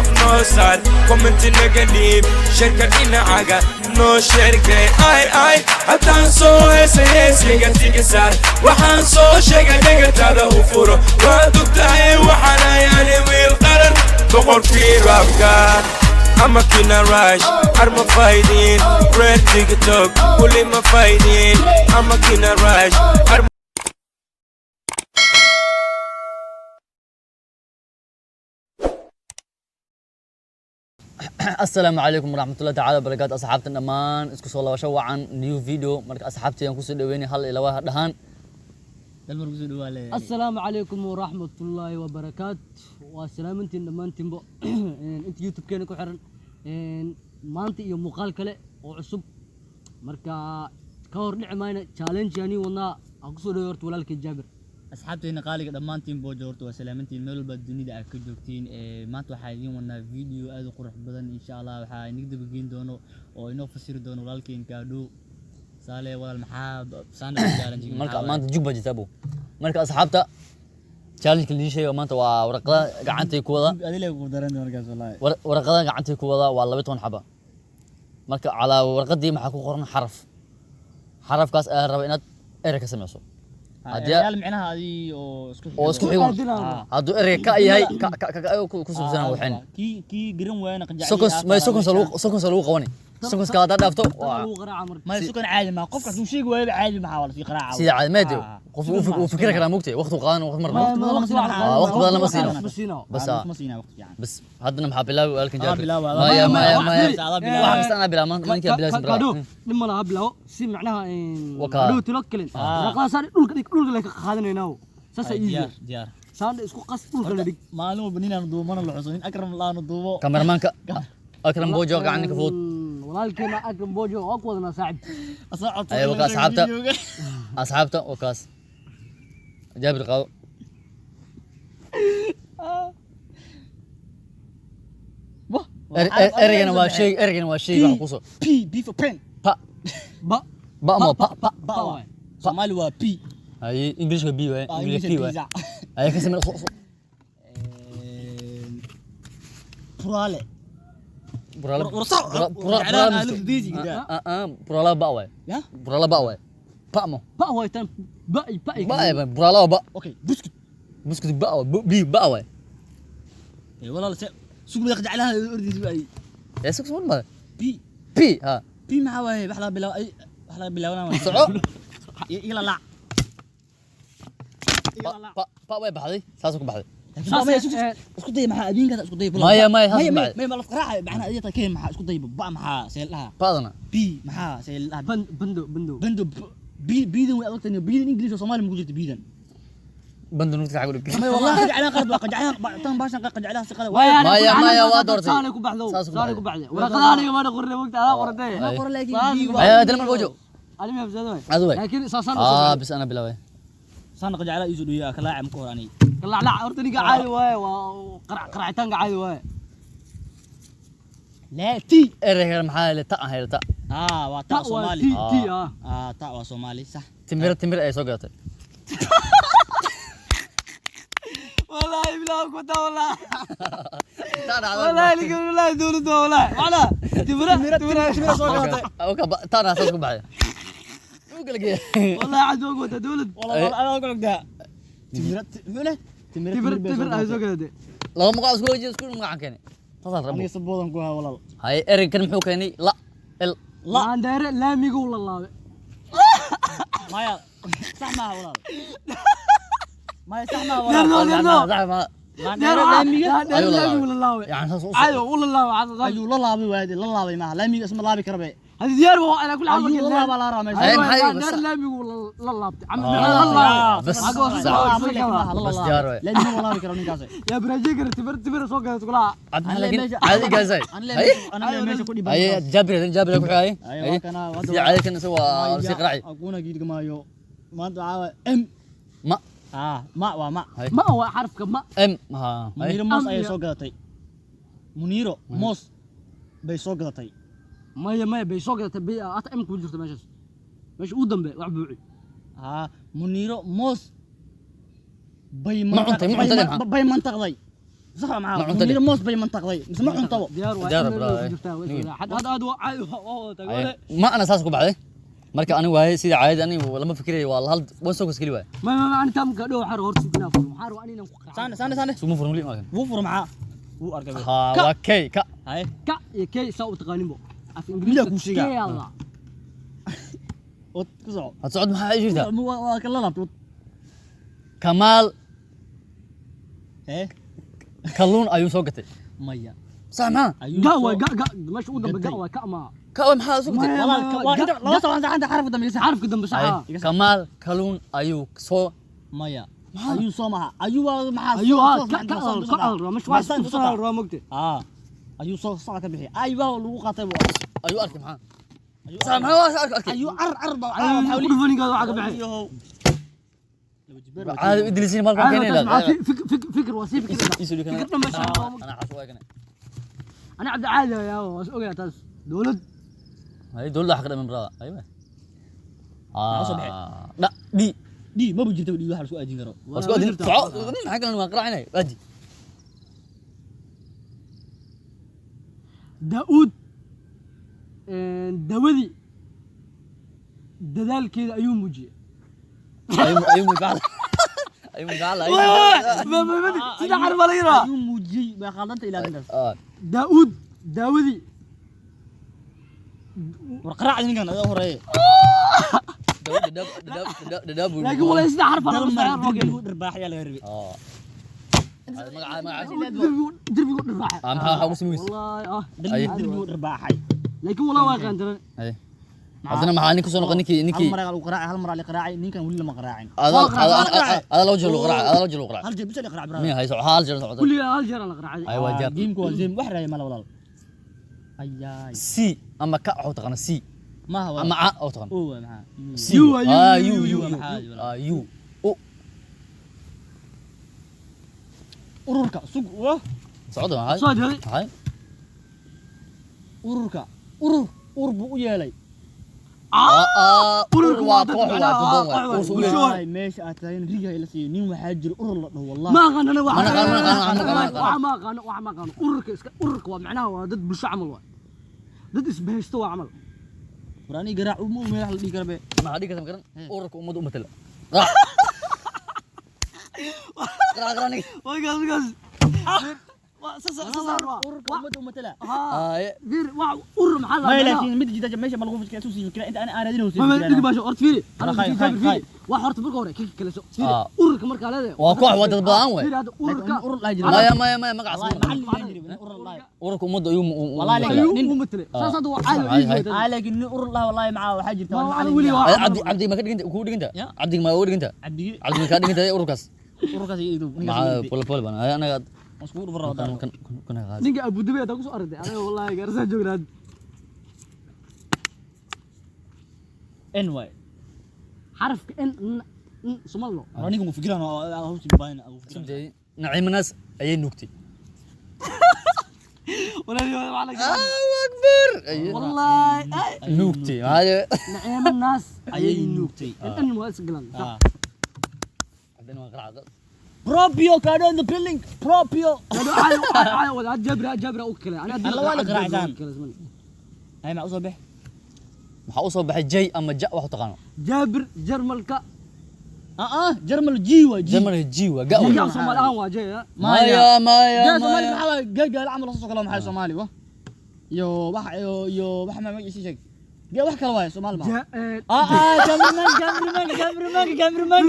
Love noo saar, comment naga dhiib, sharka dhinacaga noo sheergay. Ay ay, haddaan soo heesay heeskayga tiga saar, waxaan soo sheegay dhegataada u furo. Waad ogtahay waxaan ayaani wiil qaran, boqorkii rapka ama kina rush. Arma faydin red TikTok kulli ma faydin ama kina rush. Asalaamu calaykum waraxmatullahi tacaala wabarakaatu. Asxaabtan dhammaan, isku soo laabasho wacan, new video. Marka asxaabtayaan kusoo dhaweynay, hal iyo laba dhahaan. Dalmar, kusoo dhawaa leeyahay. Asalaamu calaykum waraxmatullaahi wabarakaatu. Waa salaamantiin dhammaantiinbo inta YouTube-keena ku xiran. Maanta iyo muuqaal kale oo cusub. Marka ka hor dhici mayna, challenge ani wadnaa aan kusoo dhaway horta walaalkay Jaabir. Asxaabteena qaaliga dhammaantiin boojo, horta waa salaamantiin meel walba dunida aad ka joogtiin. Maanta waxaa idiin wadnaa video aad u qurux badan, insha Allah. Waxaa inaga dabageyn doono oo inoo fasiri doono walaalkeen Gaadho Saale. Walaal, maxaa saana challenge? Marka maanta jug baa jirta, abow. Marka asxaabta, challenge liin sheega maanta waa warqada gacantay ku wada. Adile ku daran markaas, wallahi. Warqada gacantay ku wada waa 12 xaba. Marka calaa warqadii maxaa ku qoran xaraf, xarafkaas ayaa raba inaad erey ka sameyso. Yaal micnaha adii oo isku oo isku xigo. Hadduu ereyga ka yahay ka ka ka ku subsanaa waxayn. Kii garan waayana qajac. Sokos may sokos lagu, sokos lagu qabani, sokoska haddaad dhaafto waa lagu qaraaca. Marka may sukan caadi ma qofka hadduu sheegi waayo caadi maxaa waa lasii qaraaca. Sida caadi maade qof uu fikri karaa, mugtay waqti uu qaadan waqti mar waqti badan lama siino. Ma siino. Bas ma siina waqti fiican. Bas haddana maxaa bilaabi walaalkan Adaa Jaabir? bilaaba, adaa maya bilaaba. Maya maya, Adaa bilaaba. wax kasta anaa bilaaba maanta, malinkaa bilaabsan. Kadho Bilaaba. Nin ma laha bilaabo si macnaha. Wakaa. Hadhow tilo kalen warqadaha saan dhulka dhig, dhulka le ka qaadanaynaa, saasa easy. Diyaar diyaar. Saan isku qas, dhulka la dhig. Maalin walba ninaan duumana la xuso, nin Akram laanu duubo. Kameramaanka Akram Bojo gacan ka fudud. Walaalkeena Akram Bojo oo ku wadanaa saaxib. Ayo, wakaa asxaabta. Asxaabta, wakaas Jaabir qaado. Ereygana waa sheeg, ereygana waa sheeg wax kusoo. P, P for pen. Pa. Ba. Ba mo pa pa. Ba waay. Soomaali waa P. Haye, Englishka B waaye. Ah, Englishka P English waaye. Pizza. Haye, ka samee Purale. Burala. Jeclaan aalada diisi gida. Burala ba waaye. Ya? Burala ba waaye, pa mo. Ba waay tan, ba ba. Ba ay burala waa ba. Okay, buskud. Buskud ba waa B ba waaye. Walaal, se sugu madax jeclaha ordaysa ay. Ee sug ma P. P ha. P maxaa waaye? Wax laga bilaabo ay, wax laga bilaabana. Soco. Ila laac. Pa pa pa way baxday, saas ku baxday. Isku day, maxaa adinkaas isku day? Maya, maya, saas maya ku maya baxday. Maya, ma la qaraaca macnaha adiga ta keen, maxaa isku day ba, maxaa seelaha? Padana. B maxaa seelaha? Bando bando. Bando B, biidan way adagtahay. Biidan English oo Soomaali ma ku jirto biidan. Bando nugta xag u dhig. Maya, wallahi qajaclaan qalad waa qajaclaan tan baashan qajaclaan si qalad. Maya. Maya, maya, waa doortay. Saanay ku baxdo. Saas ku saanay ku baxday. baxday warqadaha aniga maana qornay, mogta adaa qortay. Ay. Qor laakiin Saas B ku waa Ayo, dalmar Bojo. Ani ma habsado waay. Adu waay. Laakiin saasaan ah, bis ana bilaabay. Saan qajaclaan iisu dhiyo kalaaca ma ka hor ani. Kalaclac horta ninka caadi waaye, waa qarac qaracitaanka caadi waaye. Laa T. Ereyga maxaa la ta ah ta? Ah, waa ta ta waa Soomaali. T T ah. Ah, ta waa Soomaali, sax. Timir timir ay soo gadatay. Wallahi bilaw ku taa, wallahi. Ta dhacday. Wallahi ninka, wallahi dawladda, wallahi macna timira timira timira soo gadatay. Oka ta dhacday, saas ku baxday u kala geeya. Wallahi cad waa ku wataa dawlad. Wallahi adaa ku ogdaa timira muxuu timira. Timir timir ay soo gadatay. Laba magac isku wajiyo, isku magacan keenay, taas rabo. Aniga saboodan ku haa, walaal. Haye, ereyga kan muxuu keenay? La l. La. Laandeere laamigu la laabay. Maya, sax maaha walaal, maya, sax maaha. Deerno walaal. deerno. Laandeere laamiga. Laandeere Ayuu la laamigu la laabay. Yani saas u caadi u la laabay caadi. Ayuu la laabay waadi, la laabay maaha, laamiga isma laabi karabe. Hadi diyaar waa ala kulli xaal. Ayuu la laabaa, la rabaa meesha. Ay, maxay- Laandeere laamigu la laabtay. Ah, bas Xagga hoose sax. soo La Bas diyaar waay. laamiga ma laabi karo ninkaas. Yaa baraajiin kara timir timir soo gadatay kulaha. Cabdi laakiin caadi gaasay. Haye meesha ku dhiban. Haye, Jaabir, Jaabir ku xigay. Haye, waa kana si caadi kan isaga waa si qaraaci. Aquna giidga maayo maanta waxaa waaye M. Ma. Ah, ma waa ma. Haye. Ma waa xarafka ma. M ha. Muniiro moos ayay Am- soo gadatay. Muniiro moos bay soo gadatay. Maya maya, bay soo gadatay bay hata M ku jirto meeshaas, meesha ugu dambe wax buuci. Haa, Muniiro moos bay Ma cuntay, ma cuntay maxaa? Bay mantaqday. Sax Ma maxaa cunto Muniira moos bay mantaqday mise ma cuntabo. Diyaar waay. Diyaar Meel bro, way ku eh. jirtaa, way Niyo. jirtaa. Had aad waa caadi waa wada tagay. Ma ana saas ku baxday. Marka ani waaye sida caadada ani lama fikirayo, waa hal one seconds kali waaye. Ma ani tam ka dhow waxaan horta sugnaa furo. Waxaan rabaa inaan ku qaaco. Saane saane saane. Suma furin weli ma Wuu furo maxaa? Wuu arkay. Ha waa kay ka. Haye. Ka iyo kay saa u taqaaninbo. Af Miyaa kuu sheegaa? Kay Allah. Wad ku soco. Had socod maxaa ii jirtaa? Waa kala laabtay. Kamaal Hee. kalluun ayuu soo gatay. Maya. Sax maxaa? Ayuu Ga soo- waa ga ga meesha ugu dambe ga Gatay. waa ka ma. Ka waa maxaa soo gatay? Maya. Walaal waa inta laba sawan saxanta xarafka dambe iga sax. Xarafka dambe sax. Haye, Kamaal kalluun ayuu soo Maya. Ayuu soo maha. Ayuu waa maxaa? Ayuu soo- ha soo- ka soo- ka soo- ka al meesha waa soo- isku soo rabaa mogte. Ah. Ayuu soo saca ka bixi. Ay waa lagu qaatay buu. Ayuu arkay maxaa? Ayuu Sax maxaa waa arkay? Ayuu ar ar baa Ayuu ku dhufaninkaada waxaa ka baxay. Caadi idilisiin malka Caadi keenay waa taas la. maxaa fikir waa sii fikir. Isu dhigana. Fikir dhan meesha waa mogte. Ana xasu waa kana. Ani cabdi caadi ayaa waa is ogayaa taas. Dowlad Hay dowladda xaq dhamin brada. Aywa. Maxaa soo bixi? Da di. Di ma bu jirto di wax la isku aadin karo. Waa isku adin. Soco maxaa kalena waan qaraacinay. Waadi. Daa'uud dawadii dadaalkeeda ayuu muujiyey. Ayuu mugaal. Ayuu mugaal. Sida xarf baa laga yaraa. Ayuu muujiyey baa qaldanta ilaa intaas. Daa'uud daawadii War qaraac ninkan adaa horeeye. Laakiin walaa sida xarf baa laga Dalmar saaraa. dirbigu dharbaaxyaa laga rabay. Magaca magaca. Dirbigu dharbaaxay. Ah maxaa waxa ugu sameeyay? Wallahi ah. Ay. Dirbigu dharbaaxay. Laakiin walaa waa qaandaran. Hay. Haddana maxaa ninka soo noqon ninkii Hal ninkii mar ayaa lagu qaraacay, hal mar ayaa la qaraacay, ninkan weli lama qaraacin. adaa adaa loo jeedo qaraac, adaa loo jeedo qaraac. Hal jeer bisa la qaraac brother. Miya hayso hal jeer socdo. Kulligaa hal jeer aan la qaraacay. Ay waa jeer. Game-ku waa game wax raaya mala walaal. Ayaay. C ama ka oo taqana C Maaha walaal. ama A oo taqana. O waa maxaa? C. U waa U, Ah U, U U, U maxaa U. walaal. Ah U. U. Ururka sug wa Socdo maxay? Soo jeeday. Maxay? Ururka urur ur buu u yeelay. Ah ah Ururku waa waa dad koox waa macnaha, dadban ah, waa. koox Urur waa. soo Bulsho. yeelay. Wallahi meesha aad tahay riga ila siiyo nin waxaa jira urur la dhaho wallahi. Ma aqaan ana Ma naqaan, ma naqaan, ma naqaan, ma naqaan. waxa ma aqaano, waxa ma aqaano. Ururka iska ururka waa macnaha waa dad bulsho camal waa. Dad isbahaysto waa camal. War aniga garaac uma meel wax la dhihi kara be. Maxaa dhigi karta garan? Ururka ummadda u matala. Qaraac. Qaraac qaraac ninka. Waygaas waygaas. Ururka ummadda u matala. Ah Fiir wax urur maxaa la May macnaha- laakiin mid jida meesha ma lagu fikira suu sii fikira inta ana aan raadin sii Ma dhigi fikira. baasho horta fiiri. Ana Khay, fiiri khay, fiiri. khay. Wax horta marka hore kii kale soo. Fiiri Ah. ururka marka leedahay. Waa koox, waa dad badan waay. Fiiri hadda ururka Laakiin urur la jira. Maya maya maya magacaas Wallahi ma naqaan. macallin baan jiray urur la. Ururka ummadda ayuu Wallahi matala. ayuu nin- u matalay. Ah. Saas hadda waa caadi Hay, hay. Ah laakiin nin urur la wallahi maxaa waxaa jirta Ma waa waa macallin weli miyaa. waa- Ay, Cabdi Cabdi ma ka dhiganta kugu dhiganta? Ya. Cabdi ma ugu dhiganta? Cabdigi Cabdi ma ka dhiganta ururkaas? ururkaas iyo idu Maxaa pole pole baan. Ay anaga isku dhufar rabaa. kan kan kan qaad. Ninka Abu Dhabi ayaa ku soo aragtay. Aniga wallahi gaarsaa joognaa. N Y. Xarafka N N N Soomaali. War aniga mu fikiraan oo hawsi baan ugu fikiraan. Sumjay Naciimanaas ayay nuugtay. Wallahi waa la Allahu akbar. Wallahi ay Nuugtay. Maxaa نعيم الناس Ayay nuugtay. N N waa isgalan. Ah. Haddana waan qaraac. Propio Kado in the building. Propio. Kado caadi caadi wada jabra jabra u kale. Ana Alla waa la qaraacdaan. Hay ma u soo bix. Maxaa u soo baxay J ama J wax u taqaano? Jaabir Jarmalka Ah ah Jarmal G waa G. Jarmal G waa ga. Ga Soomaali ahaan waa J. Maya maya Gaa Soomaali maya. maxaa waaye gaal camal soo kala maxay Soomaali wa. Iyo wax iyo iyo wax ma magaciisa sheeg. Gaa wax kale waaye Soomaali ma. Ah ah cameraman cameraman cameraman cameraman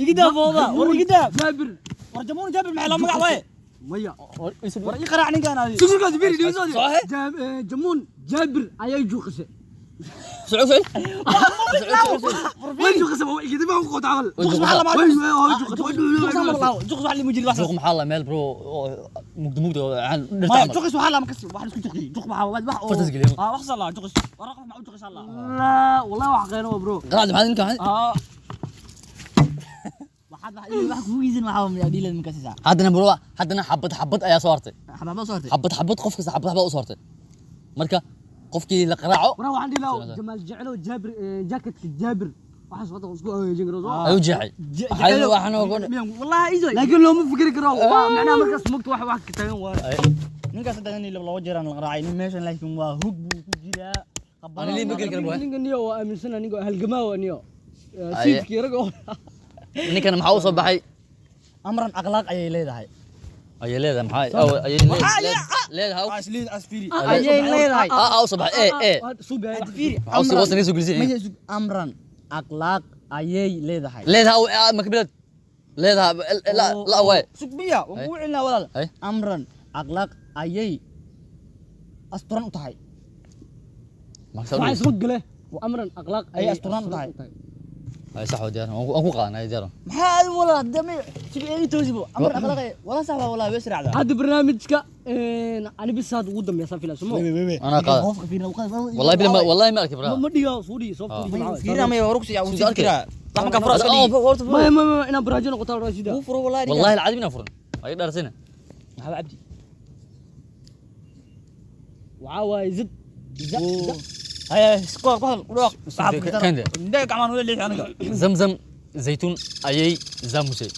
iga daa booda war iga daa. Jaabir War jamuun Jaabir maxay la magac waaye. maya. War ii qaraac ninkan adi. Sugurkaas fiiri dhibisood. Soo he. Jamuun Jaabir ayay juuqisay. Soco soco. Way juuqisay waa igidi baa ku qood camal. Way Juqs maxaa la Way way juuqisay. Juqs ma la juqs wax li mujiri wax. Juuq maxaa la meel bro mugdi mugdi oo aan dhirta Maya camal. juqs waxaa la ma kasi wax la isku juqiyay. Juq maxaa wax oo. Fartas geliyay. Ah wax sala juqs. War qof ma u juqs Allah. La wallahi wax qeyno bro. Qaraac maxaa ninka maxaa? Ah. Waxaad wax wax kugu iisin waxaa ma dhiilad ma kasisa. Haddana bro haddana xabad xabad ayaa soo hartay. Xababa soo hartay. Xabad xabad qof kasta xabad xabad u soo hartay. Marka qofkii la qaraaco Waraa waxaan dhihi lahaa Jamaal Jecelo Jaabir jacketka Jaabir Waxaas wada isku hagaajin karo soo. Ayuu jeexay. Waxaan waxaan ogon. Wallahi izo. Laakiin looma fikiri karo. Waa macnaha markaas mugta wax wax ka taagan waaye. Ninkaas hadda nin laba jeer aan la qaraacay nin meeshan, laakiin waa hug buu ku jiraa. Ani lii ma geli karo boy. Ninka niyo waa aaminsana ninka halgamaa waa niyo. Aye. Siidkii rag oo. Ninkan maxaa u soo baxay? Amran akhlaaq ayay leedahay. Ayay leedahay maxaa? Aw ayay leedahay. Asliid asfiri. Ayay leedahay. Ah, u soo baxay. Ee. Suubi. Fiiri. Maxaa u soo wasan soo gelisay? Maya sug, amran akhlaaq ayay leedahay. Leedahay ma kabilad. Leedahay la la way. Sug biya, waan kugu celinaa walaal. Ay. Amran akhlaaq ayay asturan u tahay. Waxaa isma gale. Amran akhlaaq ayay asturan u tahay. Ay sax waa diyaar. Waan ku qaadanay diyaar. Maxaa adigu walaal hadda may sug eegi toosibo amran akhlaaq ayay walaal sax waa walaal way israacdaa. Hadda barnaamijka ani bis hadda ugu dambeeya saan filaa sumo. Ana qaad. Qofka fiirina u qaad. Wallahi bila wallahi ma arki bra. Ma dhigaa soo dhigi soo furi. Fiirina may hore ku sii Soo arkay. Wax ma ka furo iska dhigi. Ma inaan baraajo noqotaa raashida. Wuu furo wallahi. Wallahi العظيم inaan furin. Ay dharsina. Maxaa cabdi? Waxaa waaye zid za za. Haya isko ku hadal ku dhawaaq. Kende. Indhaha gacmaha nula leexi aniga. Zamzam zaytuun ayay zaamusay.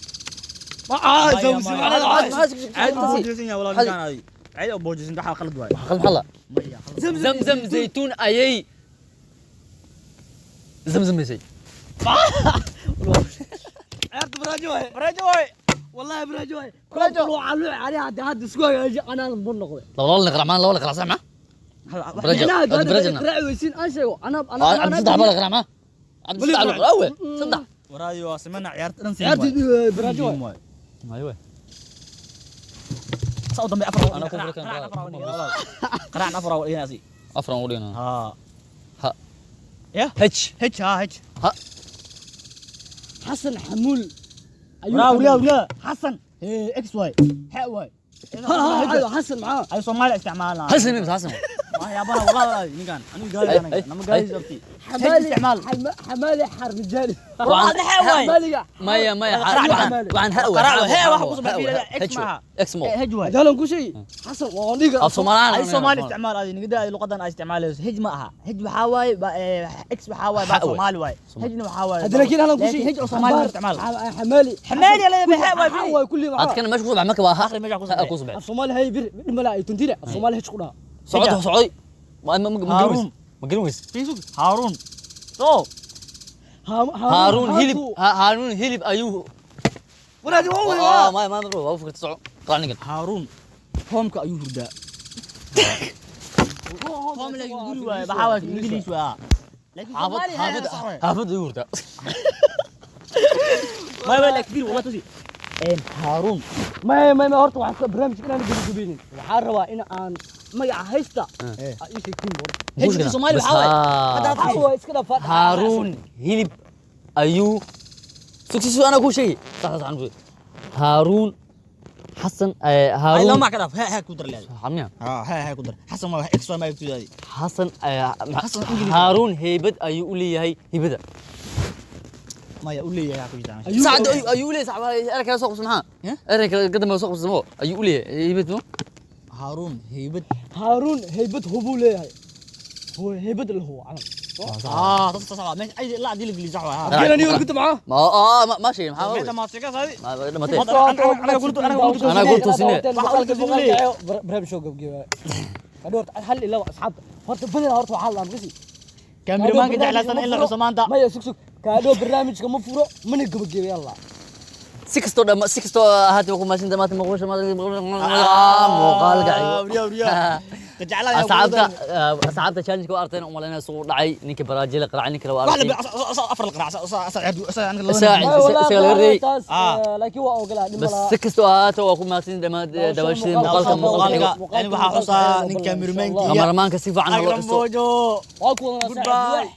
Ah, zamzam. Cayd oo boojisan yahay walaal ninkaan adi. Cayd oo boojisan waxa qalad waay. Qalad maxaa? Maya qalad. Zamzam zaytuun ayay zamzamaysay. Ciyaarta baraajo waaye. Baraajo waay. Wallahi baraajo waaye. Baraajo loo cali hadda hadda isku hagaaji anaa bun noqday. Laba la qarac maan laba la qarac sax ma? Baraajo. Macnaha hadda Baraajo. raaci weysiin aan sheego anaa anaa Cabdi saddex baa la qarac ma? Cabdi saddex la qarac saddex. Waraadi waa samana ciyaarta dhan siin. Ciyaarta baraajo waaye. Aywa. Saa u dambe afar. Ana ku furkan. Qaraac afar oo dhinaasi. Afar aan u dhigana. Ha. Ha. Ya? H. H ha H. Ha. Xasan Xamuul. Wala wala wala Xasan. X Y. H Y. Ha ha Xasan maxaa? Ay Soomaali isticmaalna. Xasan imisa Xasan. Waxyaabaha walaal ninkan anigu gaari aniga nama gaari sabti. Xamaali isticmaal. Xamaali xar rijaali. Waxaan Xamaaliga. maya maya waxaan ha Qaraac he waxa ku soo baxay X maaha. X mo. H Y. Hadaalan ku sheegi Xasan waa dhiga. Af Soomaaliyan. Ay Soomaali isticmaal adi niga daa luqadan ay isticmaalayso H ma aha. H waxa waaye X waxa waaye baa Soomaali waaye. H na waxa waaye. Hadda laakiin halan ku sheegi H oo Soomaali ma isticmaal. Xamaali. Xamaali la yahay waay Waay kulli Aad waxa. kana meesha ku soo baxay marka waa ha Akhri meesha ku soo ha ku soo baxay. Af Soomaali hay bir mala ay tuntira af Soomaali H ku dhaha. Socod socod. Ma ma ma Haarun. Ma gelin weys. Fiisug Haarun. So Haarun hilib Haarun hilib ayuu Walaadi waa wada. ma ma ma fikirta soco. Qarac ninkan. Haarun hoomka ayuu hurdaa. Hoom la guri waaye waxa waaye Ingiriis waa. Laakiin Xaafad Soomaali xaafad xaafad ayuu hurdaa. ما ولا كبير والله تسي. Een Haarun Ma ma ma horta waxaan barnaamijka inaan gabagabeynin. Waxaan rabaa in aan magaca haysta aa ii sheegtiin bor. Hejka Soomaali waxa waaye. Hadda Waxaa waaye iska dhaaf. Haarun hilib ayuu sugsisu ana ku sheegi. Sax sax aan ku. Haarun Xasan ay Haarun lama ka dhaaf ha ha ku dar leeyahay. Xamiya. Ha ha ha ku dar. Xasan waa X waa ma ku daadi. Xasan Xasan Ingiriis. Haarun heybad ayuu u leeyahay hibada. Maya u leeyahay ku jirtaan. Saacad ayuu u leeyahay sax erey kale soo qabso maxaa? Erey kale gadamba soo qabso ayuu u leeyahay hibad mo? Haarun heybad. Haarun heybad hubuu leeyahay. هو heybad له هو camal. Ah tas tas meesha ay la adil Ingiriis waxa waa. Geela niyo gudub macaa. Ma ma sheegin maxaa Meesha ma sheega saadi. ma dhamatay. Ana gool toosine. Barnaamij soo gabagabay. Hadhow horta hal ilaa asxaabta horta badanaa horta waxaa la amrisi. Kaamiramanka jeclaysan in la xuso maanta. Maya sug sug kaadho barnaamijka ma furo mana gabagabay Allah. Si kastoo dhama si kastoo ahaatee ku maashin dhamaatay maqasho muuqaalka asxaabta asxaabta challenge ku arteen u malaynaa suuq dhacay ninka baraajila qaracay ninka waa artay afar la qaraac isaga laga reeyay laakiin waa ogolaa dhib bas si kastoo ahaatee waa ku mahadsan dhammaan dabaashadii muuqaalka muuqaalka yani waxaa xusaa ninka kaamiramanka kaamiramanka si fiican loo xuso waa ku wadanaa Goodbye.